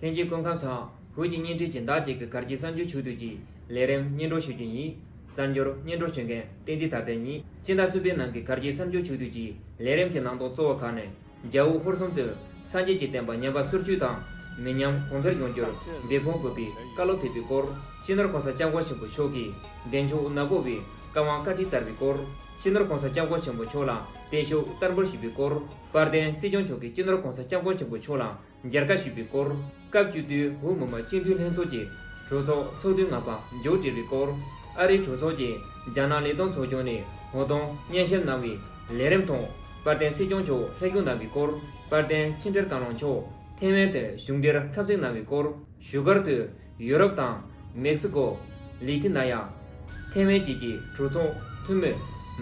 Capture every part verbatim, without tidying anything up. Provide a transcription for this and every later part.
ལྷན་རྒྱས་སྐུ་ཁམས་བཟང་། ཧུའུ་ཅིན་བརྙན་འཕྲིན་གྱིས་བདག་བཅས་ཀྱི་གར་གྱི་གསར་འགྱུར་ཆུ་ཚོད་ཀྱི་ལས་རིམ་སྙན་སྒྲོན་ཞུ་རྒྱུ་ཡིན། གསར་འགྱུར་སྙན་སྒྲོན་ཞུ་མཁན་བསྟན་འཛིན་དར་རྒྱས་ཡིན། སྤྱི་ཟླ་གསུམ་པའི་ནང་གི་གར་གྱི་གསར་འགྱུར་ཆུ་ཚོད་ཀྱི་ལས་རིམ་གྱི་ནང་དོན་གཙོ་བོ་ཁག་ནི། རྒྱལ་པོ་ཧོར་གསུམ་དུ་སངས་རྒྱས་ཀྱི་བསྟན་པ་ཉམས་པ་སོར་ཆུད་དང་མི་ཉམས་གོང་འཕེལ་ཡོང་རྒྱུར་འབད་འབུངས་དགོས་པའི་བཀའ་སློབ་ཕེབས་པའི་སྐོར། སྤྱི་ནོར་གོང་ས་སྐྱབས་མགོན་ཆེན་པོ་མཆོག་གིས་བདེ་མཆོག་ནག་པོ་བའི་བཀའ་དབང་བཀའ་ཁྲིད་སྩལ་བའི་སྐོར། སྤྱི་ནོར་གོང་ས་སྐྱབས་མགོན་ཆེན་པོ་མཆོག་ལ་བརྟན་བཞུགས་བསྟར་འབུལ་ཞུས་པའི་སྐོར། དཔལ་ལྡན་སྲིད་སྐྱོང་མཆོག་གིས་སྤྱི་ནོར་གོང་ས་སྐྱབས་མགོན་ཆེན་པོ་མཆོག་ལ་མཇལ་ཁ་ཞུས་པའི་སྐོར། སྐབས་བཅུ་བདུན་ཧུའུ་མི་དམངས་སྤྱི་འཐུས་ལྷན་ཚོགས་ཀྱི་གྲོས་ཚོགས་ཚོགས་དུས་ལྔ་པ་མཇུག་སྒྲིལ་བའི་སྐོར། ཨ་རིའི་གྲོས་ཚོགས་ཀྱིས་རྒྱ་ནག་ལས་དོན་ཚོགས་ཆུང་ནས་ཧུའུ་ཏུང་སྙན་ཞུ་གནང་བའི་ལས་རིམ་དང་། དཔལ་ལྡན་སྲིད་སྐྱོང་མཆོག་ལྷན་བཞུགས་གནང་བའི་སྐོར། དཔལ་ལྡན་ཕྱི་དྲིལ་བཀའ་བློན་མཆོག་ཐེ་ཝན་དུ་གཞུང་འབྲེལ་འཚམས་གཟིགས་གནང་བའི་སྐོར། བཞུགས་སྒར་དུ་ཡུ་རོབ་དང་མེག་སི་ཀོ། ལི་ཐི་ན་ཡ། ཐེ་ཝན་བཅས་ཀྱི་གྲོས་ཚོགས་འཐུས་མི་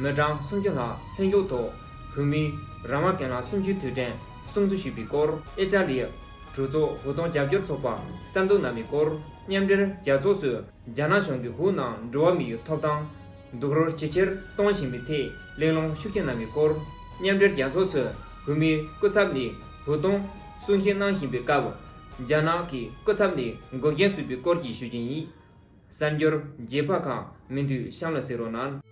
མི་གྲངས་སུམ་ཅུ་ལྷག་ལྷན་བཞུགས་ཐོག་བོད་མིའི་རང་དབང་རྒན་ལགས་གསུམ་བཅུའི་དུས་དྲན་སྲུང་བརྩི་ཞུས་པའི་སྐོར། ཨི་ཊ་ལིའི་གྲོས་ཚོགས་ཧུའུ་ཏུང་རྒྱབ་སྐྱོར་ཚོགས་པ་གསར་འཛུགས་གནང་བའི་སྐོར། མཉམ་འབྲེལ་རྒྱལ་ཚོགས་སུ་རྒྱ་ནག་གཞུང་གིས་ཧུའུ་ནང་འགྲོ་བ་མིའི་ཐོབ་ཐང་སྡུག་རུས་ཇེ་ཆེར་གཏོང་བཞིན་པའི་ཐད་གླེང་སློང་ཤུགས་ཆེ་གནང་བའི་སྐོར། མཉམ་འབྲེལ་རྒྱལ་ཚོགས་སུ་བོད་མིའི་སྐུ་ཚབ་ནས་ཧུའུ་ཏུང་གསུང་བཤད་གནང་བཞིན་པའི་སྐབས། རྒྱ་ནག་གི་སྐུ་ཚབ་ནས་འགོག་རྐྱེན་བཟོས་པའི་སྐོར་གྱི་ཞུ་རྒྱུ་ཡིན། གསར་འགྱུར་རྒྱས་པ་ཁག་མུ་མཐུད་གཤམ་ལ་གསན་རོགས་གནང་།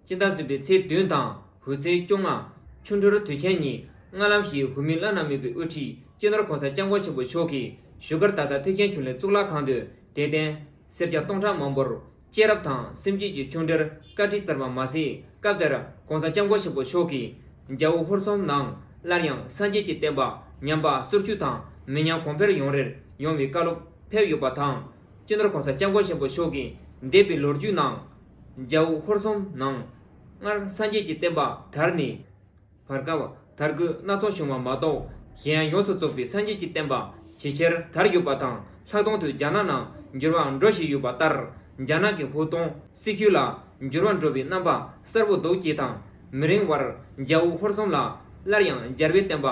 སྤྱི་ཟླ་གསུམ་པའི་ཚེས་བདུན་དང་ཧུའུ་ཚེས་བཅོ་ལྔ། ཆུ་འབྲུག་དུས་ཆེན་ཉིན། སྔ་ལམ་ཞིག་བོད་མིའི་བླ་ན་མེད་པའི་དབུ་ཁྲིད་སྤྱི་ནོར་གོང་ས་སྐྱབས་མགོན་ཆེན་པོ་མཆོག་གིས་བཞུགས་སྒར་རྡ་ས་ཐེག་ཆེན་ཆོས་གླིང་གཙུག་ལག་ཁང་དུ་དད་ལྡན་སེར་སྐྱ་སྟོང་ཕྲག་མང་པོར་སྐྱེས་རབས་དང་སེམས་རྒྱུད་ཀྱི་ཆུང་འབྲེལ་བཀའ་ཁྲིད་སྩལ་བ་མ་ཟད། སྐབས་དེར་གོང་ས་སྐྱབས་མགོན་ཆེན་པོ་མཆོག་གིས་རྒྱལ་པོ་ཧོར་གསུམ་ནང་སླར་ཡང་སངས་རྒྱས་ཀྱི་བསྟན་པ་ཉམས་པ་སོར་ཆུད་དང་མི་ཉམས་གོང་འཕེལ་ཡོང་རེར་ཡོང་བའི་བཀའ་སློབ་ཕེབས་ཡོད་པ་དང་། སྤྱི་ནོར་གོང་ས་སྐྱབས་མགོན་ཆེན་པོ་མཆོག་གིས་འདས་པའི་ལོ་རྒྱུས་ནང་རྒྱལ་པོ་ཧོར་གསུམ་ནང་སྔར་སངས་རྒྱས་ཀྱི་བསྟན་པ་དར་ནས། བར་སྐབས་དར་རྒུད་སྣ་ཚོགས་བྱུང་བ་མ་གཏོགས། གཞན་ཡང་ཡོངས་སུ་རྫོགས་པའི་སངས་རྒྱས་ཀྱི་བསྟན་པ་ཇེ་ཆེར་དར་ཡོད་པ་དང་། ལྷག་དོན་དུ་རྒྱ་ནག་ནང་འགྱུར་བ་འགྲོ་བཞིན་ཡོད་པ་ལྟར། རྒྱ་ནག་གི་ཧུའུ་ཏུང་སྲིད་བྱུས་ལ་འགྱུར་བ་འགྲོ་བའི་རྣམ་པ་གསལ་པོ་འདུག་ཅེས་དང་། མི་རིང་བར་རྒྱལ་པོ་ཧོར་གསུམ་ལ་སླར་ཡང་རྒྱལ་པོའི་བསྟན་པ་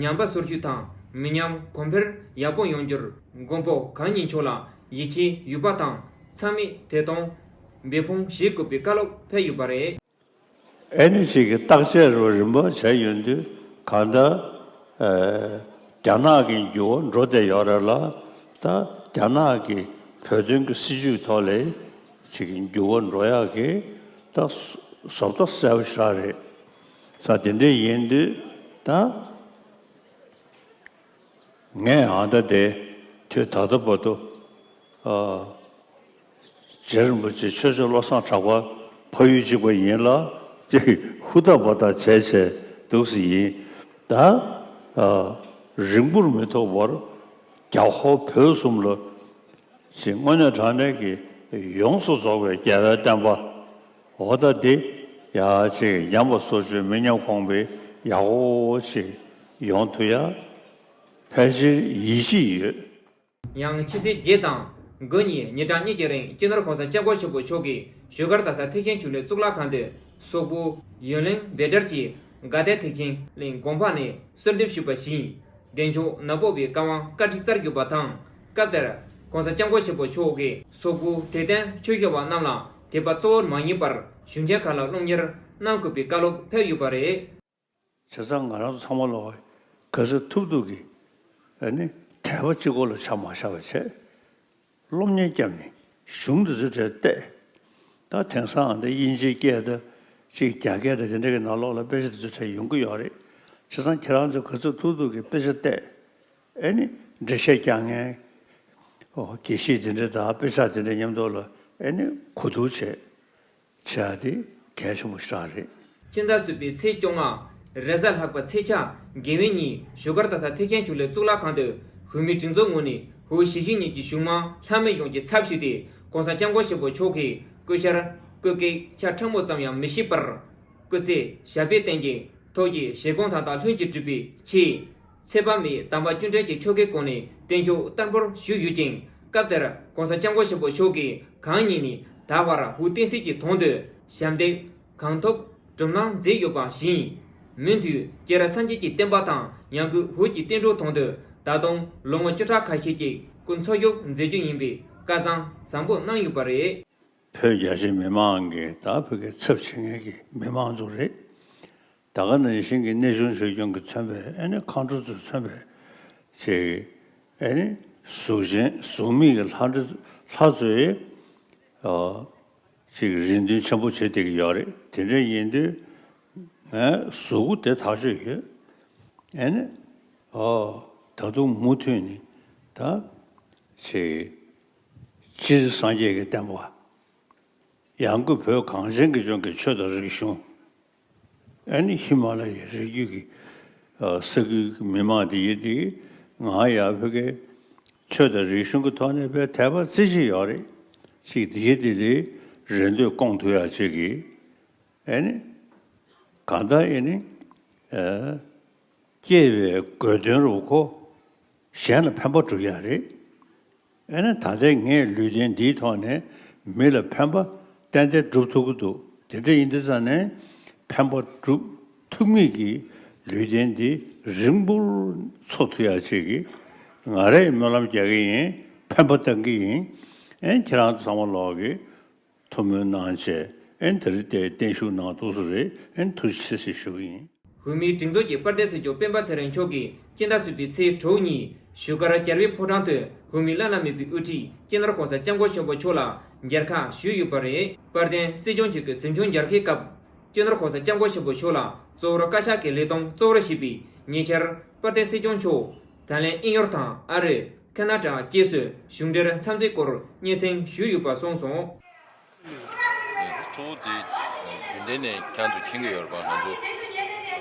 ཉམས་པ་སོར་ཆུད་དང་མི་ཉམས་གོང་འཕེལ་ཡག་པོ་ཡོང་རྒྱུར་མགོན་པོ་གང་ཉིད་མཆོག་ལ་ཡིད་ཆེས་ཡོད་པ་དང་། ཚང་མས་དེ་དང་འབད་འབུངས་བྱེད་དགོས་པའི་བཀའ་སློབ་ཕེབས་ཡོད་པ་རེད། ཨེ་ནི་ཅིག་གི་བརྟག་དཔྱད་རུ་རིམ་པ་བྱས་ཡོང་དུས་གང་ལྟར། ཨེ། རྒྱ་ནག་གི་འགྱུར་བ་འགྲོ་བསྡད་ཡོད་རེད་ལ། ད་རྒྱ་ནག་གི་བོད་དོན་གྱི་སྲིད་བྱུས་ཐོག་ལས་ཅིག་གི་འགྱུར་བ་འགྲོ་ཡག་གི་ད་བཟོ་ལྟ་གསལ་པོ་ཞིག་རེད། ས་དེ་འདྲ་ཡིན་དུས་ད། ངས་ཨ་ད་དེ་དུས་ད་ལྟ་བར་དུ། ཨ། རྗེ་རིན་པོ་ཆེ་ཆོས་རྗེ་བློ་བཟང་གྲགས་པ་ཕ་ཡུལ་གཅིག་པ་ཡིན་ལ་ཅིག་ཧུར་ཐག་འབད་ཐག་བྱས་བྱས་འདུག་སེ་ཡིན། ད། ཨ། རིང་པོར་མི་ཐོགས་པར་རྒྱ་ཧོར་བོད་གསུམ་ལ་ཅིག་དངོས་གནས་དྲང་གནས་ཀྱི་ཡོངས་སུ་རྫོགས་པའི་རྒྱལ་བའི་བསྟན་པ། འོ་ད་འདི་ཡ་ཅིག་ཉམས་པ་སོར་ཆུད་མི་ཉམས་གོང་འཕེལ་ཡག་པོ་ཅིག་ཡོང་ཐུབ་ཡ་ཕལ་ཆེར་ཡིད་ཆེས་ཡོད། ཡང་ཕྱི་ཚེས་བརྒྱད་དང་དགུ་ཉིན་ཉིན་གྲངས་གཉིས་ཀྱི་རིང་སྤྱི་ནོར་གོང་ས་སྐྱབས་མགོན་ཆེན་པོ་མཆོག་གིས་བཞུགས་སྒར་རྡ་ས་ཐེག་ཆེན་ཆོས་གླིང་གཙུག་ལག་ཁང་དུ་སོག་པོ་ཡུན་ལིང་བེ་ཏྲར་གྱིས་དགའ་ལྡན་ཐེག་ཆེན་གླིང་དགོན་པ་ནས་གསོལ་འདེབས་ཞུས་པ་བཞིན། བདེ་མཆོག་ནག་པོ་བའི་བཀའ་དབང་བཀའ་ཁྲིད་སྩལ་ཡོད་པ་དང་། སྐབས་དེར་གོང་ས་སྐྱབས་མགོན་ཆེན་པོ་མཆོག་གིས་སོག་པོའི་དད་ལྡན་ཆོས་ཞུ་བ་རྣམས་ལ་དད་པ་གཙོ་བོར་མ་ཡིན་པར་གཞུང་ཆེན་ཁག་ལ་སློབ་གཉེར་གནང་དགོས་པའི་བཀའ་སློབ་ཕེབས་ཡོད་པ་རེད། བྱས་ཙང་ང་རང་ཚོ་ཚང་མ་ལ་ག་ཚོད་ཐུབ་ཐུབ་ཀྱིས་ཨ་ནི་དད་པ་གཅིག་པོ་ལ་ཆ་མ་བཞག་པ་བྱས། སློབ་གཉེར་བརྒྱབ་ནས་གཞུང་འདི་ཚོའི་གྲས་བལྟས། ད་དེང་སང་འདི་དབྱིན་ཇིའི་སྐད་དང་ཅིག་རྒྱ་སྐད་དང་དེ་འདྲ་གི་ནང་ལོགས་ལ་དཔེ་ཆ་འདི་ཚོའི་གྲས་ཡོང་གི་ཡོད་རེད། བྱས་ཙང་ཁྱེད་རང་ཚོས་ག་ཚོད་ཐུབ་ཐུབ་ཀྱིས་དཔེ་ཆ་བལྟས། ཨ་ནི་འགྲེལ་བཤད་རྒྱག་མཁན། ཨོ། དགེ་བཤེས་དེ་འདྲ་དང་དཔེ་ཆ་དེ་འདྲ་མཉམ་དུ་ལ་ཨ་ནི་གོ་བསྡུར་བྱས། བྱ་དེ་གལ་ཆེན་པོ་ཞིག་རེད། སྤྱི་ཟླ་གསུམ་པའི་ཚེས་བཅོ་ལྔ། རེས་གཟའ་ལྷག་པ་ཚེས་ཆ་དགེ་བའི་ཉིན་བཞུགས་སྒར་རྡ་ས་ཐེག་ཆེན་ཆོས་གླིང་གཙུག་ལག་ཁང་དུ་བོད་མིའི་སྒྲིག་འཛུགས་ངོས་ནས་ཧུའུ་ཞི་ཞི་གཉིས་ཀྱི་གཞུང་མང་ལྷ་མི་ཡོངས་ཀྱི་ཚབ་ཞུས་ཏེ་གོང་ས་སྐྱབས་མགོན་ཆེན་པོ་མཆོག་གི་སྐུ་ཕྱྭར་སྐུ་སྐེག་ཕྱག་ཕྲ་མོ་ཙམ་ཡང་མི་བཞེས་པར། སྐུ་ཚེ་ཞབས་པད་བརྟན་ཅིང་ཐུགས་ཀྱི་བཞེད་དགོངས་མཐའ་དག་ལྷུན་གྱིས་གྲུབ་པའི་ཆེད། ཚེ་དཔག་མེད་དམ་པ་བཅུ་འདྲེན་གྱི་ཆོ་གའི་སྒོ་ནས་བརྟན་བཞུགས་བསྟར་འབུལ་ཞུས་ཡོད་ཅིང་། སྐབས་དེར་གོང་ས་སྐྱབས་མགོན་ཆེན་པོ་མཆོག་གིས་གང་ཉིད་ནས་ད་བར་བོད་བསྟན་སྲིད་ཀྱི་དོན་དུ་ཞབས་འདེགས་གང་ཐུབ་སྒྲུབ་གནང་མཛད་ཡོད་པ་བཞིན། མུ་མཐུད་སྐྱེ་རབས་སངས་རྒྱས་ཀྱི་བསྟན་པ་དང་ཡང་སྒོས་ཧུའུ་ཀྱི་བསྟན་འགྲོའི་དོན་དུ་ད་དུང་ལོ་ངོ་བཅུ་ཕྲག་ཁ་ཤས་ཀྱི་སྐུ་འཚོ་བཞུགས་མཛད་རྒྱུ་ཡིན་པའི་བཀའ་བཟང་བཟང་པོ་གནང་ཡོད་པ་རེད། བོད་རྒྱ་ཆེ་མི་མང་གི་ད་བོད་ཀྱི་ཚབ་བྱེད་མཁན་གྱི་མི་མང་ཚོ་རེད། ད་ག་ནང་བཞིན་གྱི་གནས་ཆུང་ཆོས་སྐྱོང་གིས་མཚོན་པའི་ཨེ་ནི་མཁའ་འགྲོ་ཚོས་མཚོན་པའི་ཅིག་ཨེ་ནི་གཟུགས་ཅན་གཟུགས་མེད་ཀྱི་ལྷ་འདྲེ་ལྷ་ཚོས་ཨ་ཅིག་རེ་འདུན་ཆེན་པོ་བྱེད་བསྡད་ཀྱི་ཡོད་རེད། དེ་འདྲ་ཡིན་དུས་ངས་གཟུགས་པོ་དེ་ཐག་ཆོད་ཡོད། ཨེ་ནི་ཨ་ད་དུང་མུ་མཐུད་ནས་ད་ཅིག་སྤྱིར་སངས་རྒྱས་ཀྱི་བསྟན་པ། ཡང་སྒོས་བོད་གངས་ཅན་གྱི་ལྗོངས་ཀྱི་ཆོས་དང་རིག་གཞུང་། ཨ་ནི་ཧི་མ་ལ་ཡའི་རི་རྒྱུད་ཀྱི་ས་ཁུལ་གྱི་མི་མང་དེ་ཡིན་དེ། ང་ཡང་བོད་ཀྱི་ཆོས་དང་རིག་གཞུང་གི་ཐོག་ནས་བོད་དད་པ་རྩེ་གཅིག་ཡོད་རེད། ཅིག་དེ་ཡིན་དེ་ལས་རེ་འདོད་སྐོང་ཐུབ་ཡག་ཅིག་གི་ཨ་ནི་གང་ལྟར་ཨ་ནི་སྐྱེས་པའི་དགོས་དོན་རུ་ཁོ་གཞན་ལ་ཕན་པ་སྒྲུབ་ཡག་རེད། ཨ་ནི་ད་ལྟའི་ངའི་ལུས་རྟེན་འདིའི་ཐོག་ནས་མི་ལ་ཕན་པ་ཏན་ཏན་སྒྲུབ་ཐུབ་ཀྱི་འདུག་དེ་འདྲ་ཡིན་དུས་ཙང་ནས་ཕན་པ་སྒྲུབ་ཐུབ་མཁན་གྱི་ལུས་རྟེན་འདི་རིང་པོར་འཚོ་ཐུབ་ཡག་ཅིག་གི་ང་རས་སྨོན་ལམ་རྒྱག་གི་ཡིན། ཕན་པ་བཏང་གི་ཡིན། ཨ་ནི་ཁྱེད་རང་ཚོ་ཚང་མ་ལོག་གི་ཐུགས་སྨོན་གནང་བྱས་ཨེ་དེ་རིང་དེ་བརྟན་བཞུགས་གནང་འདུག་སུ་རེད། ཨེ་ཐུགས་རྗེ་ཆེ་ཞུ་གི་ཡིན། བོད་མིའི་སྒྲིག་འཛུགས་ཀྱི་དཔལ་ལྡན་སྲིད་སྐྱོང་སྤེན་པ་ཚེ་རིང་མཆོག་གིས་སྤྱི་ཟླ་གསུམ་པའི་ཚེས་དྲུག་ཉིན་བཞུགས་སྒར་རྒྱལ་བའི་ཕོ་བྲང་དུ་བོད་མིའི་བླ་ན་མེད་པའི་དབུ་ཁྲིད་སྤྱི་ནོར་༸གོང་ས་༸སྐྱབས་མགོན་ཆེན་པོ་མཆོག་ལ་མཇལ་ཁ་ཞུས་ཡོད་པ་རེད། དཔལ་ལྡན་སྲིད་སྐྱོང་མཆོག་གིས་གཟིམ་ཆུང་མཇལ་ཁའི་སྐབས་སྤྱི་ནོར་༸གོང་ས་༸སྐྱབས་མགོན་ཆེན་པོ་མཆོག་ལ་གཙོ་བོར་བཀའ་ཤག་གི་ལས་དོན་གཙོ་བོར་བཞེས་པའི་ཉེ་ཆར་དཔལ་ལྡན་སྲིད་སྐྱོང་མཆོག་ད་ལན་དབྱིན་ཡུལ་དང་ཨ་རི། ཁ་ན་ཌ་བཅས་སུ་གཞུང་འབྲེལ་འཚམས་གཟིགས་སྐོར་སྙན་སེང་ཞུས་ཡོད་པ་གསུངས་སོང་། གཙོ་བོ་དེ་རྒྱུན་ལྡན་ནས་ཁྱེད་ཚོ་མཁྱེན་གྱི་ཡོད་རེད་པ། ང་ཚོ་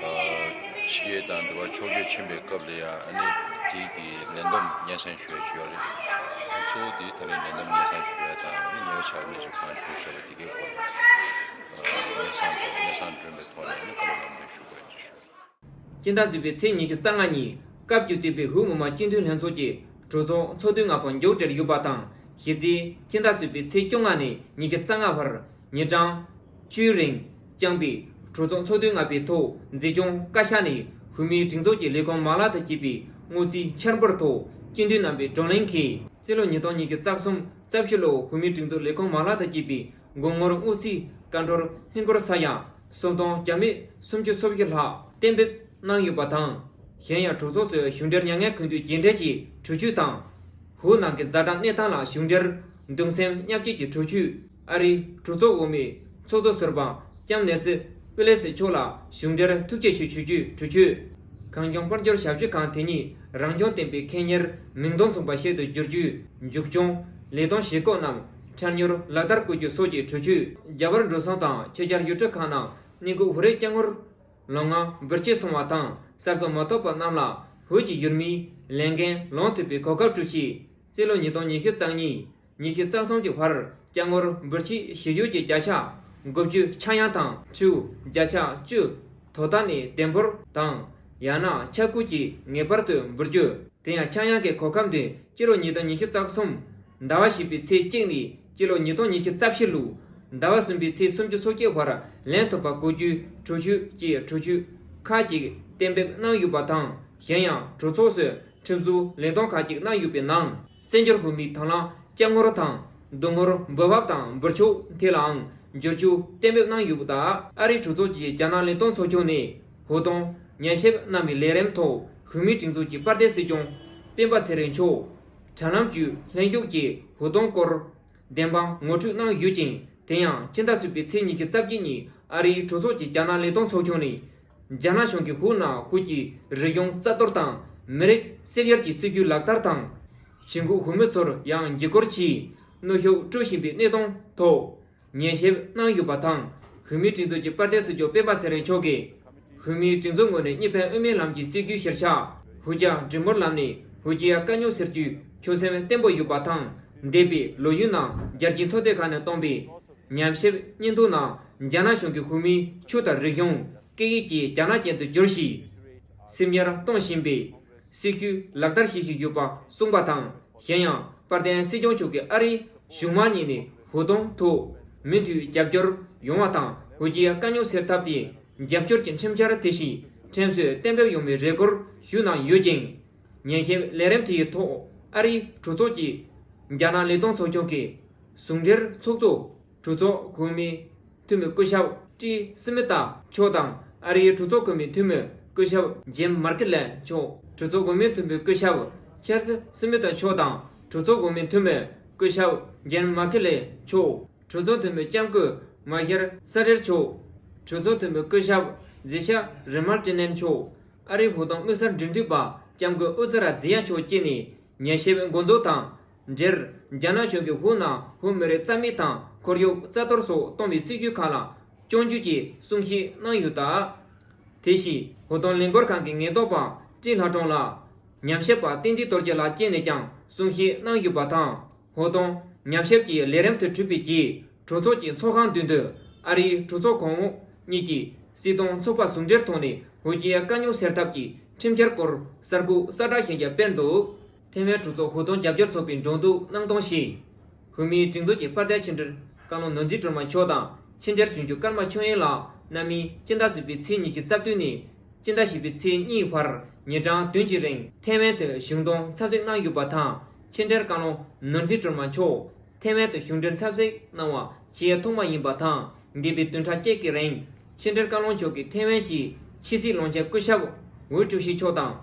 ཕྱི་རྒྱལ་དང་འདི་པར་ཕྱོགས་བསྐྱོད་ཕྱིན་པའི་སྐབས་ལ་ཡང་ཨ་ནི་དེའི་གི་ལས་བསྡོམས་སྙན་སེང་ཞུ་ཡ་ཅིག་ཡོད་རེད། གཙོ་བོ་དེ་ད་རེས་ལས་བསྡོམས་སྙན་སེང་ཞུ་ཡ་དང་ཨ་ནི་ཉེ་བའི་ཆར་གནས་ཚུལ་གང་བྱུང་ཤེས་པ་དེ་གའི་སྐོར་སྙན་སེང་དང་སྙན་སེང་བསྒྲོན་པའི་ཐོག་ནས་ཨ་ནི་བཀའ་སློབ་ལམ་སྟོན་ཞུ་དགོས་ཞུ། སྤྱི་ཟླ་གསུམ་པའི་ཚེས་ཉི་ཤུ་རྩ་ལྔ་ཉིན་སྐབས་བཅུ་བདུན་པའི་བོད་མི་མང་སྤྱི་འཐུས་ལྷན་ཚོགས་ཀྱི་གྲོས་ཚོགས་ཚོགས་དུས་ལྔ་པ་མཇུག་སྒྲིལ་ཡོད་པ་དང་། གཞི་རྩའི་སྤྱི་ཟླ་གསུམ་པའི་ཚེས་བཅོ་ལྔ་ནས་ཉི་ཤུ་རྩ་ལྔ་བར་ཉིན་གྲངས་བཅུའི་རིང་བསྐྱངས་པའི་གྲོས་ཚོགས་ཚོགས་དུས་ལྔ་པའི་ཐོག་འཛིན་སྐྱོང་བཀའ་ཤག་ནས་བོད་མིའི་སྒྲིག་འཛུགས་ཀྱི་ལས་ཁུངས་མ་ལག་དང་བཅས་པའི་སྔོན་རྩིས་འཆར་འབུལ་ཐོག་སྤྱི་འཐུས་རྣམ་པས་བགྲོ་གླེང་གིས་སྤྱི་ལོ་ཉིས་སྟོང་ཉི་ཤུ་རྩ་གསུམ་རྩ་བཞི་ལོར་བོད་མིའི་སྒྲིག་འཛུགས་ལས་ཁུངས་མ་ལག་དང་བཅས་པའི་དགོས་དངུལ་སྔོན་རྩིས་བཀའ་འཁྲོལ་ཧིན་སྒོར་ས་ཡ་སུམ་སྟོང་བརྒྱ་མེད་སུམ་ཅུ་སོ་བཞི་ལྷག་གཏན་འབེབས་གནང་ཡོད་པ་དང་། གཞན་ཡང་གྲོས་ཚོགས་སུ་གཞུང་འབྲེལ་མྱ་ངན་གུས་འདུད་རྗེས་འབྲེལ་གྱི་གྲོས་ཆོད་དང་། བོད་ནང་གི་ཛ་དྲག་གནས་སྟངས་ལ་གཞུང་འབྲེལ་གདུང་སེམས་མཉམ་སྐྱེད་ཀྱི་གྲོས་ཆོད། ཨ་རིའི་གྲོས་ཚོགས་འོག་མའི་ཚོགས་གཙོ་ཟུར་པ་ལྕམ་ནེ་སི་པེ་ལེ་སི་མཆོག་ལ་གཞུང་འབྲེལ་ཐུགས་རྗེ་ཆེ་ཞུ་རྒྱུའི་གྲོས་ཆོད། གངས་ལྗོངས་དཔལ་འབྱོར་ཞབས་ཞུ་ཁང་དེ་ཉིད་རང་སྐྱོང་ལྡན་པའི་ཁེ་གཉེར་མིང་དོན་མཚུངས་པ་ཞིག་ཏུ་བསྒྱུར་རྒྱུའི་མཇུག་སྐྱོང་ལས་དོན་བྱེད་སྒོ་རྣམས་འཕྲལ་མྱུར་ལག་བསྟར་དགོས་རྒྱུ་སོགས་ཀྱི་གྲོས་ཆོད། རྒྱ་བལ་འགྲོ་སོང་དང་ཕྱི་རྒྱལ་ཡུལ་གྲུ་ཁག་ནང་གནས་སྐབས་བོད་རིགས་སྐྱབས་མགོན་ལོ་ལྔ་འབུལ་སྐྱེས་སོང་བ་དང་གསར་འཛུགས་མ་ཐོབ་པ་རྣམས་ལ་བོད་ཀྱི་ཡུལ་མིའི་ལས་འགན་ལོན་ཐུབ་པའི་གོ་སྐབས་སྤྲོད་ཆེད། སྤྱི་ལོ་ཉིས་སྟོང་ཉི་ཤུ་རྩ་གཉིས་ཉི་ཤུ་རྩ་གསུམ་གྱི་བར་སྐྱབས་མགོན་འབུལ་སྐྱེས་ཞུ་ཡུལ་གྱི་བརྒྱ་ཆ་དགུ་བཅུ་ཆག་ཡང་དང་ཆུ་བརྒྱ་ཆ་བཅུ་དོ་བདག་ནས་བདེ་འབོར་དང་ཡང་ན་ཆ་བགོས་ཀྱིས་ངེས་པར་དུ་འབུལ་རྒྱུ། དེ་ཡང་ཆག་ཡང་གི་གོ་སྐབས་འདི་སྤྱི་ལོ་ཉིས་སྟོང་ཉི་ཤུ་རྩ་གསུམ་ཟླ་བ་བཞི་པའི་ཚེས་གཅིག་ནས་སྤྱི་ལོ་ཉིས་སྟོང་ཉི་ཤུ་རྩ་བཞི་ལོའི་ཟླ་བ་གསུམ་པའི་ཚེས་སུམ་ཅུ་སོ་གཅིག་བར་ལེན་ཐུབ་པ་དགོས་རྒྱུའི་གྲོས་ཆོད་ཀྱི་གྲོས་ཆོད་ཁག་ཅིག་གཏན་འབེབས་གནང་ཡོད་པ་དང་། གཞན་ཡང་གྲོས་ཚོགས་སུ་ཁྲིམས་བཟོའི་ལས་དོན་ཁག་ཅིག་གནང་ཡོད་པའི་ནང་། བཙན་བྱོལ་བོད་མིའི་དང་བླངས་སྐྱབས་མགོན་དང་སྡུག་བསྔལ་འབུལ་འབབ་དང་འབུལ་ཕྱོགས་ཐད་ལའང་བསྒྱུར་བཅོས་གཏན་འབེབས་གནང་ཡོད་པ་དང་། ཨ་རིའི་གྲོས་ཚོགས་ཀྱི་རྒྱ་ནག་ལས་དོན་ཚོགས་ཆུང་ནས་བོད་དོན་ཉམས་ཞིབ་གནང་བའི་ལས་རིམ་ཐོག་བོད་མིའི་སྒྲིག་འཛུགས་ཀྱི་དཔལ་ལྡན་སྲིད་སྐྱོང་སྤེན་པ་ཚེ་རིང་མཆོག་དྲ་ལམ་བརྒྱུད་ལྷན་ཞུགས་ཀྱིས་བོད་དོན་སྐོར་བདེན་དཔང་ངོ་སྤྲོད་གནང་ཡོད་ཅིང་། དེ་ཡང་ཕྱི་ཟླ་གསུམ་པའི་ཚེས་ཉི་ཤུ་རྩ་བརྒྱད་ཉིན་ཨ་རིའི་གྲོས་ཚོགས་ཀྱི་རྒྱ་ནག་ལས་དོན་ཚོགས་ཆུང་ནས། རྒྱ་ནག་གཞུང་གིས་བོད་ནང་བོད་ཀྱི་རིག་གཞུང་རྩ་གཏོར་དང་མི་རིགས་གསེར་ཡུལ་གྱི་སྲིད་བྱུས་ལག་བསྟར་དང་། གཞིས་འགོ་བོད་མི་ཚོར་ཡང་འཇིགས་སྐུལ་གྱིས་གནོན་ཤུགས་སྤྲོད་བཞིན་པའི་གནས་སྟངས་ཐོག་ཉན་ཞིབ་གནང་ཡོད་པ་དང་། བོད་མིའི་སྒྲིག་འཛུགས་ཀྱི་དཔལ་ལྡན་སྲིད་སྐྱོང་སྤེན་པ་ཚེ་རིང་མཆོག་གིས་བོད་མིའི་སྒྲིག་འཛུགས་ངོས་ནས་གཉིས་ཕན་དབུ་མའི་ལམ་གྱི་སྲིད་བྱུས་གཞིར་བཞག་བོད་རྒྱ་འབྲེལ་མོལ་ལམ་ནས་བོད་རྒྱའི་དཀའ་རྙོག་སེལ་རྒྱུའི་ཆོད་སེམས་བརྟན་པོ་ཡོད་པ་དང་། འདས་པའི་ལོ་ཡུན་ནང་རྒྱལ་སྤྱིའི་ཚོགས་སྡེ་ཁག་ནས་བཏོན་པའི་ཉམས་ཞིབ་སྙན་ཐོ་ནང་རྒྱ་ནག་གཞུང་གིས་བོད་མིའི་ཆོས་དང་རིག་གཞུང་སྐད་ཡིག་བཅས་རྒྱ་ནག་ཅན་དུ་བསྒྱུར་ཞིང་། སེམས་ཉར་གཏོང་བཞིན་པའི་སྲིད་བྱུས་ལག་བསྟར་བྱེད་བཞིན་ཡོད་པ་གསུངས་པ་དང་། གཞན་ཡང་དཔལ་ལྡན་སྲིད་སྐྱོང་མཆོག་གིས་ཨ་རིའི་གཞུང་མང་གཉིས་ནས་བོད་དོན་ཐོག་མུ་མཐུད་རྒྱབ་སྐྱོར་ཡོང་བ་དང་། བོད་རྒྱའི་དཀའ་རྙོག་སེལ་ཐབས་དེ་ རྒྱབ་སྐྱོར་གྱི་ཁྲིམས་འཆར་དེ་བཞིན་ཁྲིམས་སྲོལ་གཏན་འབེབས་ཡོང་བའི་རེ་སྐུལ་ཞུ་གནང་ཡོད་ཅིང་། ཉན་ཞིབ་ལས་རིམ་དེའི་ཐོག་ཨ་རིའི་གྲོས་ཚོགས་ཀྱི་རྒྱ་ནག་ལས་དོན་ཚོགས་ཆུང་གི་ཟུང་འབྲེལ་ཚོགས་གཙོ་གྲོས་ཚོགས་གོང་མའི་འཐུས་མི་སྐུ་ཞབས་ཀྲི་སི་མི་ཏཱ་མཆོག་དང་། ཨ་རིའི་གྲོས་ཚོགས་གོང་མའི་འཐུས་མི་སྐུ་ཞབས་ཇིམ་མར་ཀི་ལན་མཆོག་གྲོས་ཚོགས་གོང་མའི་འཐུས་མི་སྐུ་ཞབས་ཆར་ལི་སི་མི་ཏཱ་མཆོག་དང་། གྲོས་ཚོགས་གོང་མའི་འཐུས་མི་སྐུ་ཞབས་ཇན་མ་ཁེ་ལེ་མཆོག་གྲོས་ཚོགས་འཐུས་མི་ལྕམ་སྐུ་མ་ཤར་ས་རེར་མཆོག་གྲོས་ཚོགས་འཐུས་མི་སྐུ་ཞབས་ཛི་ཤ་རི་མལ་ཏི་ནན་མཆོག་ཨ་རིའི་བོད་དོན་དམིགས་བསལ་འབྲེལ་མཐུད་པ་ལྕམ་སྐུ་ཨུ་ཛི་ར་ཛི་ཡ་མཆོག་བཅས་ནས་ཉན་ཞིབ་འགོ་འཛུགས་དང་། འབྲེལ། རྒྱ་ནག་གཞུང་གིས་བོད་ནང་བོད་མི་རིགས་རྩ་མེད་དང་ཁོར་ཡུག་རྩ་གཏོར་སོགས་གཏོང་བའི་སྲིད་ཇུས་ཁག་ལ་སྐྱོན་བརྗོད་ཀྱི་གསུང་བཤད་གནང་ཡོད་སྟབས། དེ་བཞིན་བོད་དོན་ལས་འགུལ་ཁང་གི་ངན་རྟོག་པ་བཀྲིས་ལྷ་སྒྲོན་ལགས་ཉམས་ཞིབ་པ་བསྟན་འཛིན་རྡོ་རྗེ་ལགས་བཅས་ནས་ཀྱང་གསུང་བཤད་གནང་ཡོད་པ་དང་། བོད་དོན་ཉམས་ཞིབ་ཀྱི་ལས་རིམ་དུ་གྲུབ་པའི་རྗེས་གྲོས་ཚོགས་ཀྱི་ཚོགས་ཁང་མདུན་དུ་ཨ་རིའི་གྲོས་ཚོགས་གོང་འོག་གཉིས་ཀྱི་སྲིད་དོན་ཚོགས་པ་ཟུང་འབྲེལ་ཐོག་ནས་བོད་རྒྱའི་དཀའ་རྙོག་སེལ་ཐབས་ཀྱི་ཁྲིམས་འཆར་སྐོར་གསར་འགོད་གསལ་བསྒྲགས་ཤིག་ཀྱང་སྤེལ་འདུག་ཐེ་ཝན་གྲོས་ཚོགས་བོད་དོན་རྒྱབ་སྐྱོར་ཚོགས་པས་འགྲོ་འདུག་གནང་སྟངས་ཤིག་བོད་མིའི་སྒྲིག་འཛུགས་ཀྱི་དཔལ་ལྡན་ཕྱི་དྲིལ་བཀའ་བློན་ནོར་འཛིན་སྒྲོལ་མ་མཆོག་དང་ཕྱི་དྲིལ་ཞིབ་འཇུག་ཀརྨ་ཆོས་དབྱིངས་ལགས་རྣམ་གཉིས་སྤྱི་ཟླ་བཞི་པའི་ཚེས་ཉི་ཤུ་རྩ་བདུན་ནས་སྤྱི་ཟླ་བཞི་པའི་ཚེས་གཉིས་བར་ཉིན་གྲངས་བདུན་གྱི་རིང་ཐེ་ཝན་དུ་བཞུགས་གདན་འཚམས་གཟིགས་གནང་ཡོད་པ་དང་། ཕྱི་དྲིལ་བཀའ་བློན་ནོར་འཛིན་སྒྲོལ་མ་མཆོག་ཐེ་ཝན་དུ་བཞུགས་གདན་འཚམས་གཟིགས་གནང་བ་ཆེས་ཐོག་མ་ཡིན་པ་དང་། འདས་པའི་བདུན་ཕྲག་གཅིག་གི་རིང་ཕྱི་དྲིལ་བཀའ་བློན་མཆོག་གིས་ཐེ་ཝན་གྱི་ཕྱི་སྲིད་བློན་ཆེན་སྐུ་ཞབས་ཝུའུ་ཀྲུའུ་ཞི་མཆོག་དང་།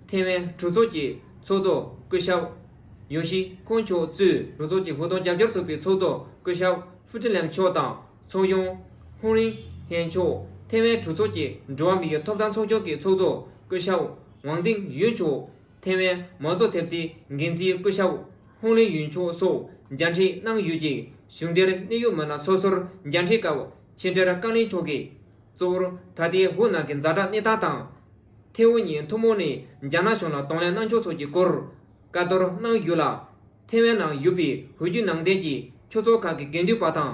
ཐེ་ཝན་གྲོས་ཚོགས་ཀྱི་ཚོགས་གཙོ་སྐུ་ཞབས་ཡོ་ཤི་ཁོ་མཆོག་གཙོས་གྲོས་ཚོགས་ཀྱི་བོད་དོན་རྒྱབ་སྐྱོར་ཚོགས་པའི་ཚོགས་གཙོ་སྐུ་ཞབས་ཧྥུ་ཀྲི་ལེམ་མཆོག་དང་། ཚོགས་གཞོན་ཧུང་རིན་ཧེ་མཆོག་ཐེ་ཝན་གྲོས་ཚོགས་ཀྱི་འགྲོ་བ་མིའི་ཐོབ་ཐང་ཚོགས་ཆུང་གི་ཚོགས་གཙོ་སྐུ་ཞབས་ཝང་ཏིང་ཡུན་མཆོག་ཐེ་ཝན་མང་གཙོ་ཐེབས་རྩའི་འགན་འཛིན་སྐུ་ཞབས་ཧུང་ལིན་ཡུན་མཆོག་སོགས་མཇལ་འཕྲད་གནང་ཡོད་ཅིང་། གཞུང་འབྲེལ་གནད་ཡོད་མི་སྣ་སོ་སོར་མཇལ་འཕྲད་སྐབས་ཕྱི་དྲིལ་བཀའ་བློན་མཆོག་གིས་གཙོ་བོར་ད་ལྟའི་བོད་ནང་གི་ཛ་དྲག་གནས་སྟངས་དང་། ཐེ་ཝན་གཉིས་ཐུན་མོང་ནས་རྒྱ་ནག་གཞུང་ལ་གདོང་ལེན་གནང་ཕྱོགས་སོགས་ཀྱི་སྐོར་བཀའ་བསྡུར་གནང་ཡོད་ལ། ཐེ་ཝན་ནང་ཡོད་པའི་བོད་བརྒྱུད་ནང་བསྟན་གྱི་ཆོས་ཚོགས་ཁག་གི་དགེ་འདུན་པ་དང་།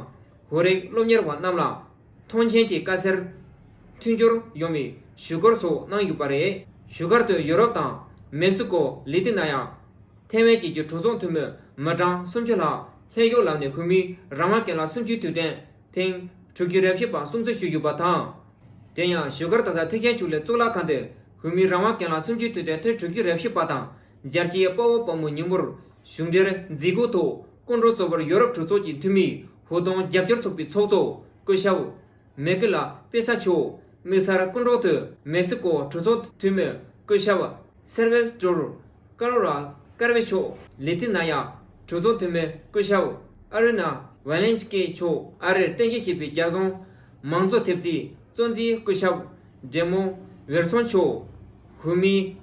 བོད་རིགས་སློབ་གཉེར་བ་རྣམས་ལ་མཐོང་མཆན་གྱི་བཀའ་སྩལ་མཐུན་འགྱུར་ཡོང་བའི་ཞུ་སྐུལ་སོགས་གནང་ཡོད་པ་རེད། བཞུགས་སྒར་དུ་ཡུ་རོབ་དང་མེག་སི་ཀོ། ལི་ཐི་ན་ཡ། ཐེ་ཝན་བཅས་ཀྱི་གྲོས་ཚོགས་འཐུས་མི་མི་གྲངས་སུམ་ཅུ་ལྷག་ལྷན་ཞུགས་ལམ་ནས་བོད་མིའི་རང་དབང་སྒེར་ལངས་གསུམ་བཅུའི་དུས་དྲན་ཐེངས་དྲུག་ཅུ་རེ་བཞི་པ་སྲུང་བརྩི་ཞུས་ཡོད་པ་དང་། དེ་ཡང་བཞུགས་སྒར་རྡ་ས་ཐེག་ཆེན་ཆོས་གླིང་གཙུག་ལག་ཁང་དུ་བོད་མིའི་རང་དབང་སྒེར་ལངས་གསུམ་བཅུའི་དུས་དྲན་ཐེངས་དྲུག་ཅུ་རེ་བཞི་པ་དང་། རྒྱལ་གཅེས་དཔའ་བོ་དཔའ་མོའི་ཉིན་མོར་གཞུང་འབྲེལ་མཛད་སྒོའི་ཐོག་སྐུ་མགྲོན་གཙོ་བོར་ཡོ་རོབ་གྲོས་ཚོགས་ཀྱི་འཐུས་མི་བོད་དོན་རྒྱབ་སྐྱོར་ཚོགས་པའི་ཚོགས་གཙོ་སྐུ་ཞབས་མེ་ཀི་ལ་པེ་ས་མཆོག་དམིགས་བསལ་སྐུ་མགྲོན་དུ་མེག་སི་ཀོ་གྲོས་ཚོགས་འཐུས་མི་སྐུ་ཞབས་སེར་ཝེལ་ཏྲོར་ཀ་རོ་ར་ཀར་བེ་མཆོག་ལི་ཐི་ན་ཡ་གྲོས་ཚོགས་འཐུས་མི་སྐུ་ཞབས་ཨ་རི་ན་ཝེ་ལེན་ཀེ་མཆོག་ཨ་རིར་རྟེན་གཞི་བྱས་པའི་རྒྱལ་ཡོངས་མང་གཙོ་ཐེབས་རྩའི་གཙོ་འཛིན་སྐུ་ཞབས་ཌེ་མོན་ཝེར་སོན་མཆོག་བོད་མིའི་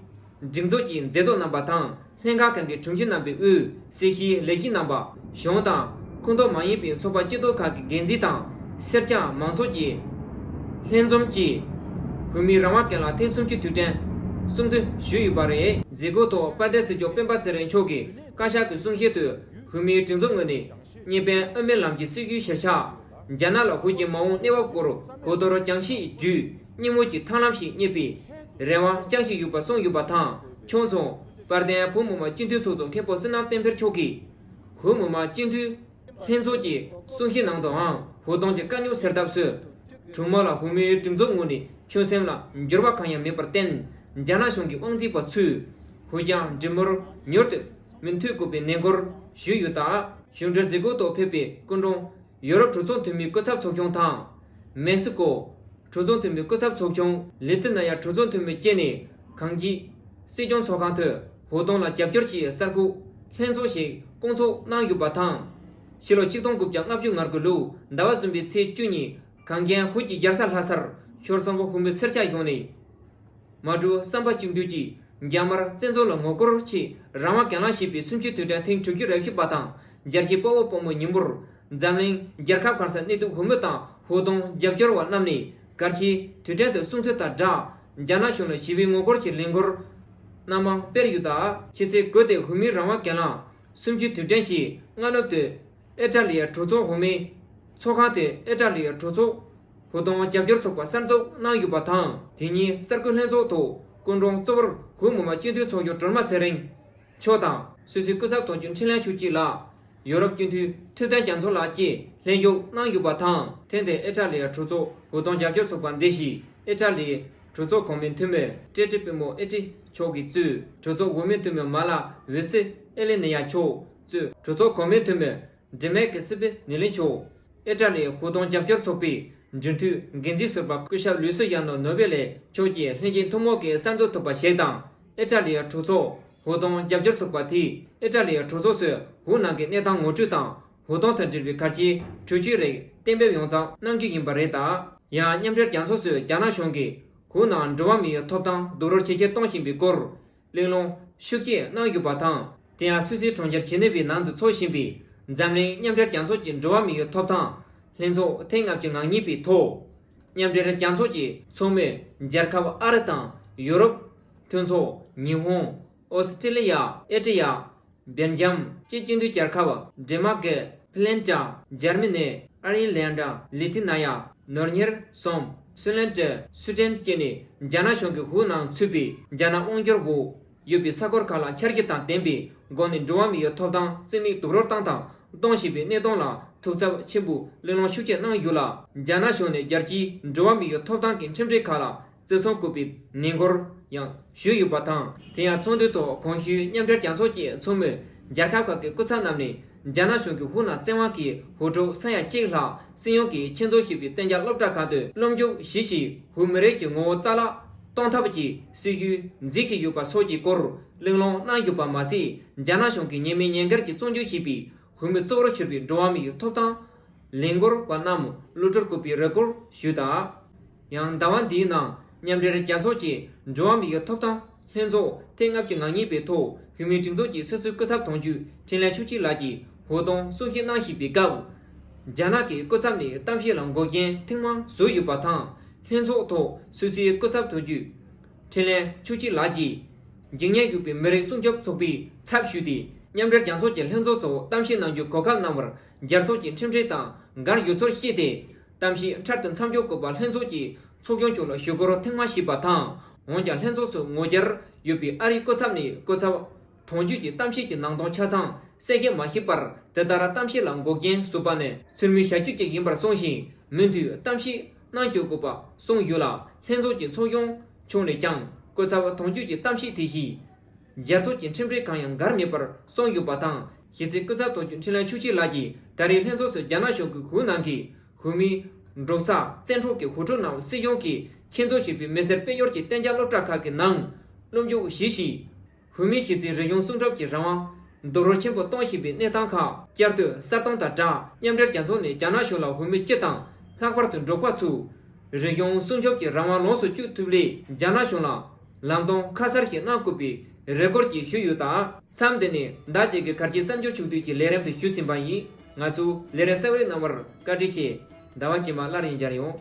སྒྲིག་འཛུགས་ཀྱི་མཛད་གཙོ་རྣམ་པ་དང་། ལྷན་ཁང་ཁག་གི་དྲུང་ཆེ་རྣམ་པའི་དབུས་སྲིད་ཞིའི་ལས་བྱེད་རྣམ་པ། གཞུང་དང་ཁོངས་གཏོགས་མ་ཡིན་པའི་ཚོགས་པ་སྐྱིད་སྡུག་ཁག་གི་འགན་འཛིན་དང་། སེར་སྐྱ་མང་ཚོགས་ཀྱིས་ལྷན་འཛོམས་ཀྱིས་བོད་མིའི་རང་དབང་སྒེར་ལངས་ཐེངས་གསུམ་བཅུའི་དུས་དྲན་སྲུང་བརྩི་ཞུས་ཡོད་པ་རེད། མཛད་སྒོའི་ཐོག་དཔལ་ལྡན་སྲིད་སྐྱོང་སྤེན་པ་ཚེ་རིང་མཆོག་གིས་བཀའ་ཤག་གི་གསུང་བཤད་དུ། བོད་མིའི་སྒྲིག་འཛུགས་ངོས་ནས་གཉིས་ཕན་དབུ་མའི་ལམ་གྱི་སྲིད་བྱུས་གཞིར་བཞག་རྒྱ་ནག་ལ་བོད་ཀྱི་མ་འོངས་གནས་བབ་སྐོར་གོ་བསྡུར་རྒྱང་ཤེས་བརྒྱུད་སྙན་མོ་གྱི་ཐབས་ལམ་ཞིག་རྙེད་པའི་རེ་བ་བཅངས་བཞིན་ཡོད་པ་གསུངས་ཡོད་པ་དང་། ཕྱོགས་མཚུངས་དཔལ་ལྡན་བོད་མི་མང་སྤྱི་འཐུས་ཚོགས་གཙོ་མཁན་པོ་བསོད་ནམས་བསྟན་འཕེལ་མཆོག་གིས་བོད་མི་མང་སྤྱི་འཐུས་ལྷན་ཚོགས་ཀྱི་གསུང་བཤད་ནང་དུའང་བོད་དོན་གྱི་དཀའ་རྙོག་སེལ་ཐབས་སུ་གྲོས་མོལ་ལ་བོད་མིའི་སྒྲིག་འཛུགས་ངོས་ནས་ཆོད་སེམས་ལ་འགྱུར་བ་གང་ཡང་མེད་པར་བརྟེན། རྒྱ་ནག་གཞུང་གི་དབང་འཛིན་པ་ཚོས་བོད་རྒྱ་འབྲེལ་མོལ་མྱུར་དུ་མུ་མཐུད་དགོས་པའི་ནན་སྐུལ་ཞུས་ཡོད་སྟབས། གཞུང་འབྲེལ་མཛད་སྒོའི་ཐོག་ཕེབས་པའི་སྐུ་མགྲོན་ཡུ་རོབ་གྲོས་ཚོགས་འཐུས་མི་སྐུ་ཚབ་ཚོགས་ཆུང་དང་། མེག་སི་ཀོ་གྲོས་ཚོགས་འཐུས་མི་སྐུ་ཚབ་ཚོགས་ཆུང་། ལི་ཐི་ན་ཡ་གྲོས་ཚོགས་འཐུས་མི་བཅས་ནས་གངས་སྐྱིད་སྲིད་སྐྱོང་ཚོགས་ཁང་དུ་བོད་དོན་ལ་རྒྱབ་སྐྱོར་གྱི་གསར་འགོད་ལྷན་ཚོགས་ཤིག་བསྐོང་ཚོགས་གནང་ཡོད་པ་དང་། ཕྱི་ལོ་ཆིག་སྟོང་དགུ་བརྒྱ་ལྔ་བཅུ་ང་དགུ་ལོའི་ཟླ་བ་གསུམ་པའི་ཚེས་བཅུ་ཉིན་གངས་ཅན་བོད་ཀྱི་རྒྱལ་ས་ལྷ་སར་ཤོར་སོང་བོ་བོད་མི་སེར་སྐྱ་ཡོངས་ནས། མ་འགྲོ་བསམ་པ་གཅིག་མཐུན་གྱིས་རྒྱ་དམར་བཙན་འཛུལ་ལ་ངོ་རྒོལ་ཆེད་རང་དབང་སྒེར་ལངས་བྱས་པའི་གསུམ་བཅུའི་དུས་དྲན་ཐེངས་དྲུག་ཅུ་རེ་བཞི་པ་དང་། རྒྱལ་གཅེས་དཔའ་བོ་དཔའ་མོའི་ཉིན་མོར་འཛམ་གླིང་རྒྱལ་ཁབ་གང་སར་གནས་སྡོད་བོད་མི་དང་བོད་དོན་རྒྱབ་སྐྱོར་བ་རྣམས་ནས་གལ་ཆེའི་དུས་དྲན་དུ་སྲུང་བརྩི་དང་སྦྲགས། རྒྱ་ནག་གཞུང་ལ་ཞི་བའི་ངོ་རྒོལ་གྱི་ལས་འགུལ་སྣ་མང་སྤེལ་ཡོད་སྟབས། ཕྱི་ཚེས་དགུ་སྟེ་བོད་མིའི་རང་དབང་སྒེར་ལངས་གསུམ་བཅུའི་དུས་དྲན་གྱི་སྔ་ནུབ་ཏུ། ཨི་ཊ་ལི་ཡའི་གྲོས་ཚོགས་འོག་མའི་ཚོགས་ཁང་དེ་ཨི་ཊ་ལི་ཡའི་གྲོས་ཚོགས་བོད་དོན་རྒྱབ་སྐྱོར་ཚོགས་པ་གསར་འཛུགས་གནང་ཡོད་པ་དང་། དེ་ཉིན་གསར་འགོད་ལྷན་ཚོགས་ཐོག་སྐུ་མགྲོན་གཙོ་བོར་བོད་མི་མང་སྤྱི་འཐུས་ཚོགས་གཙོ་སྒྲོལ་མ་ཚེ་རིང་མཆོག་དང་། སུད་སི་སྐུ་ཚབ་དོན་གཅོད་འཕྲིན་ལས་ཆོས་སྐྱིད་ལགས། ཡོ་རོབ་སྤྱི་འཐུས་ཐུབ་བསྟན་རྒྱ་མཚོ་ལགས་ཀྱིས་ལྷན་ཞུགས་གནང་ཡོད་པ་དང་། ཐེངས་འདིའི་ཨི་ཊ་ལིའི་གྲོས་ཚོགས་ཧུར་གཏོང་རྒྱབ་སྐྱོར་ཚོགས་པ་འདི་བཞིན་ཨི་ཊ་ལིའི་གྲོས་ཚོགས་གོང་མའི་འཐུས་མི་ཏྲེ་ཏྲེ་པུ་མོ་ཨི་ཏི་མཆོག་གིས་གཙོས་གྲོས་ཚོགས་འོག་མའི་འཐུས་མི་མ་ལ་ཝེ་སི་ཨེ་ལེ་ནི་ཡ་མཆོག་གཙོས་གྲོས་ཚོགས་གོང་མའི་འཐུས་མི་ཌི་མེག་སི་པི་ནི་ལི་མཆོག་ཨི་ཊ་ལིའི་ཧུར་གཏོང་རྒྱབ་སྐྱོར་ཚོགས་པའི་རྒྱུན་མཐུད་འགན་འཛིན་ཟུར་པ་སྐུ་ཞབས་ལུས་སུ་ཡ་ནོ་ནོ་བེ་ལེ་མཆོག་གིས་ལྷན་སྐྱེས་ཐུན་མོང་གི་གསར་འཛུགས་ཐུབ་པ་ཞིག་དང་། ཨི་ཊ་ལིའི་གྲོས་ཚོགས་ཧུར་གཏོང་རྒྱབ་སྐྱོར་ཚོགས་པ་དེས་ཨི་ཊ་ལིའི་གྲོས་ཚོགས་སུ་འོ་ནང་གི་གནས་སྟངས་ངོ་སྤྲོད་དང་ཧུར་གཏོང་དང་འབྲེལ་བའི་གལ་ཆེའི་གྲོས་ཆོད་རིགས་གཏན་འབེབས་ཡོངས་རྫོགས་གནང་རྒྱུ་ཡིན་པ་རེད། ད་ཡང་མཉམ་འབྲེལ་རྒྱལ་ཚོགས་སུ་རྒྱ་ནག་གཞུང་གིས་ཧུའུ་ནང་འགྲོ་བ་མིའི་ཐོབ་ཐང་རྡོག་རོལ་ཇེ་ཆེར་གཏོང་བཞིན་པའི་སྐོར་གླེང་སློང་ཤུགས་ཆེ་གནང་ཡོད་པ་དང་། དེ་ཡང་སུད་སིའི་གྲོང་ཁྱེར་ཇི་ནི་ཝའི་ནང་དུ་འཚོགས་བཞིན་པའི་འཛམ་གླིང་མཉམ་འབྲེལ་རྒྱལ་ཚོགས་ཀྱི་འགྲོ་བ་མིའི་ཐོབ་ཐང་ལྷན་ཚོགས་ཐེངས་ལྔ་བཅུ་ང་གཉིས་པའི་ཐོག་མཉམ་འབྲེལ་རྒྱལ་ཚོགས་ཀྱི་ཚོགས་མི་རྒྱལ་ཁབ་ཨ་རི་དང་ཡོ་རོབ་མཐུན་ཚོགས། ཉི་ཧོང་། ཨོ་སི་ཀྲི་ལི་ཡ། ཨེ་ཏི་ཡ། སྦེལ་ཇམ་བཅས་སྤྱི་མཐུན་རྒྱལ་ཁབ་ཌེན་མཱརཀ། ཕིན་ལན་ཌ། འཇར་མ་ནི། ཨའི་ལན་ཌ། ལི་ཐི་ན་ཡ། ནོར་ཉེར་གསུམ། སུའུ་ལན་ཌ། སུའུ་ཌེན་བཅས་ནས་རྒྱ་ནག་གཞུང་གིས་ཧུའུ་ནང་ཚུད་པའི་རྒྱ་ནག་དབང་སྒྱུར་འོག་ཡོད་པའི་ས་ཁུལ་ཁག་ལ་འཆར་གཞི་དང་ལྡན་པའི་སྒོ་ནས་འགྲོ་བ་མིའི་ཐོབ་ཐང་རྩིས་མེད་རྡོག་རོལ་བཏང་དང་གཏོང་བཞིན་པའི་གནས་སྟངས་ལ་ཐུགས་འཚབ་ཆེན་པོས་གླེང་སློང་ཤུགས་ཆེ་གནང་ཡོད་ལ། རྒྱ་ནག་གཞུང་ནས་རྒྱལ་སྤྱིའི་འགྲོ་བ་མིའི་ཐོབ་ཐང་གི་ཁྲིམས་སྒྲིག་ཁག་ལ་བརྩི་སྲུང་དགོས་པའི་ནན་སྐུལ་ཡང་ཞུས་ཡོད་པ་དང་། དེ་ཡང་ཚོགས་འདུའི་ཐོག་གོང་ཞུས་མཉམ་འབྲེལ་རྒྱལ་ཚོགས་ཀྱི་ཚོགས་མི་རྒྱལ་ཁབ་ཁག་གི་སྐུ་ཚབ་རྣམས་ནས་རྒྱ་ནག་གཞུང་གིས་ཧུའུ་ནང་བཙན་དབང་གིས་ཧུའུ་ཀྲོའུ་ས་ཡ་གཅིག་ལྷག་སྲིད་གཞུང་གིས་ཁྱིམ་སྤྱོད་བྱས་པའི་གཏན་འཇགས་སློབ་གྲྭ་ཁག་ཏུ་སློབ་འཇུག་གཞི་བཞིན་ཧུའུ་མི་རིགས་ཀྱི་ངོ་བོ་རྩ་བརླག་གཏོང་ཐབས་ཀྱི་སྲིད་ཇུས་འཛིན་བཞིན་ཡོད་པ་སོགས་ཀྱི་སྐོར་གླེང་སློང་གནང་ཡོད་པ་མ་ཟད། རྒྱ་ནག་གཞུང་གིས་ཉེས་མེད་ཉེས་འགེལ་གྱིས་བཙོན་འཇུག་བྱས་པའི་ཧུའུ་མི་གཙོ་བོར་གྱུར་པའི་འགྲོ་བ་མིའི་ཐོབ་ཐང་ལས་འགུལ་བ་རྣམས་གློད་བཀྲོལ་དགོས་པའི་རེ་སྐུལ་ཞུས་དང་། ཡང་ཟླ་བ་འདིའི་ནང་མཉམ་འབྲེལ་རྒྱལ་ཚོགས་ཀྱི་འགྲོ་བ་མིའི་ཐོབ་ཐང་ལྷན་ཚོགས་ཐེངས་ལྔ་བཅུ་ང་གཉིས་པའི་ཐོག་བོད་མིའི་སྒྲིག་འཛུགས་ཀྱི་སོ་སོའི་སྐུ་ཚབ་དོན་གཅོད་འཕྲིན་ལས་ཆོས་སྐྱིད་ལགས་ཀྱིས་ཧུར་གཏོང་གསུང་བཤད་གནང་བཞིན་པའི་སྐབས། རྒྱ་ནག་གི་སྐུ་ཚབ་ནས་གཏམ་བཤད་ལ་འགོག་རྐྱེན་ཐེངས་མང་བཟོས་ཡོད་པ་དང་། ལྷན་ཚོགས་ཐོག་སུད་སིའི་སྐུ་ཚབ་དོན་གཅོད་འཕྲིན་ལས་ཆོས་སྐྱིད་ལགས་ཀྱིས། འཇིགས་ཉེན་ཡོད་པའི་མི་རིགས་སྲུང་སྐྱོབ་ཚོགས་པའི་ཚབ་ཞུས་ཏེ། མཉམ་འབྲེལ་རྒྱལ་ཚོགས་ཀྱི་ལྷན་ཚོགས་ཐོག་གཏམ་བཤད་གནང་རྒྱུའི་གོ་སྐབས་གནང་བར་རྒྱལ་ཚོགས་ཀྱི་ཁྲིམས་སྒྲིག་དང་འགལ་ཡོད་ཚུལ་བཤད་དེ། གཏམ་བཤད་འཕྲལ་དུ་མཚམས་འཇོག་དགོས་པ་ལྷན་ཚོགས་ཀྱི་ཚོགས་ཆུང་མཆོག་ལ་ཞུ་སྐུལ་ཐེངས་མང་ཞུས་པ་དང་། འོན་ཀྱང་ལྷན་ཚོགས་སུ་ངོ་རྒོལ་ཡོད་པའི་ཨ་རིའི་སྐུ་ཚབ་ནས་སྐུ་ཚབ་དོན་གཅོད་ཀྱི་གཏམ་བཤད་ཀྱི་ནང་དོན་ཆ་ཚང་གསལ་བཤད་མ་བྱས་པར། དེ་ལྟར་གཏམ་བཤད་ལ་འགོག་རྐྱེན་བཟོས་པ་ནི་ཚུལ་མིན་བྱ་སྤྱོད་ཅིག་ཡིན་པར་གསུངས་ཤིང་། མུ་མཐུད་གཏམ་བཤད་གནང་སྐྱོང་དགོས་པ་གསུངས་ཡོད་ལ། ལྷན་ཚོགས་ཀྱི་ཚོགས་ཆུང་མཆོག་ནས་ཀྱང་སྐུ་ཚབ་དོན་གཅོད་ཀྱི་གཏམ་བཤད་དེ་བཞིན་རྒྱལ་ཚོགས་ཀྱི་ཁྲིམས་སྒྲིག་གང་ཡང་འགལ་མེད་པར་གསུངས་ཡོད་པ་དང་། གཞི་རྩའི་སྐུ་ཚབ་དོན་གཅོད་འཕྲིན་ལས་ཆོས་སྐྱིད་ལགས་ཀྱིས་ད་རེས་ལྷན་ཚོགས་སུ་རྒྱ་ནག་གཞུང་གིས་ཧུའུ་ནང་གི་བོད་མིའི་འབྲོག་ས་བཙན་འཕྲོག་གི་ཧུའུ་ཀྲོའུ་ནང་སྲིད་གཞུང་གིས་ཁྱིམ་སྤྱོད་བྱས་པའི་མི་སེར་སྤེལ་གཡོར་གྱི་གཏན་འཇགས་སློབ་གྲྭ་ཁག་གི་ནང་སློབ་འཇུག་གཞི་བཞིན། བོད་མིའི་གཞི་རྩའི་རིག་གཞུང་སྲུང་སྐྱོབ་ཀྱི་རང་དབང་རྡོག་རོལ་ཆེན་པོ་གཏོང་བཞིན་པའི་གནས་སྟངས་ཁག་བསྐྱར་དུ་གསལ་སྟོན་དང་སྦྲགས། མཉམ་འབྲེལ་རྒྱལ་ཚོགས་ནས་རྒྱ་ནག་གཞུང་ལ་བོད་མི་སྤྱི་དང་ལྷག་པར་དུ་འབྲོག་པ་ཚོས་རིག་གཞུང་སྲུང་སྐྱོབ་ཀྱི་རང་དབང་ལོངས་སུ་སྤྱོད་ཐུབ་སླད། རྒྱ་ནག་གཞུང་ལ་ལམ་སྟོན་ཁ་གསལ་ཞིག་གནང་དགོས་པའི་རེ་སྐུལ་གྱིས་ཞུས་ཡོད། ད་མཚམས་འདི་ནས་ཟླ་གཅིག་གི་གར་སྐྱེལ་གསར་འགྱུར་ཕྱོགས་བསྡུས་ཀྱི་ལས་རིམ་དེ་ཞུས་ཟིན་པ་ཡིན། ང་ཚོའི་ལས་རིམ་གསན་པར་བཀའ་དྲིན་ཆེ། ཟླ་བ་རྗེས་མ་སླར་ཡང་མཇལ་ཡོང་།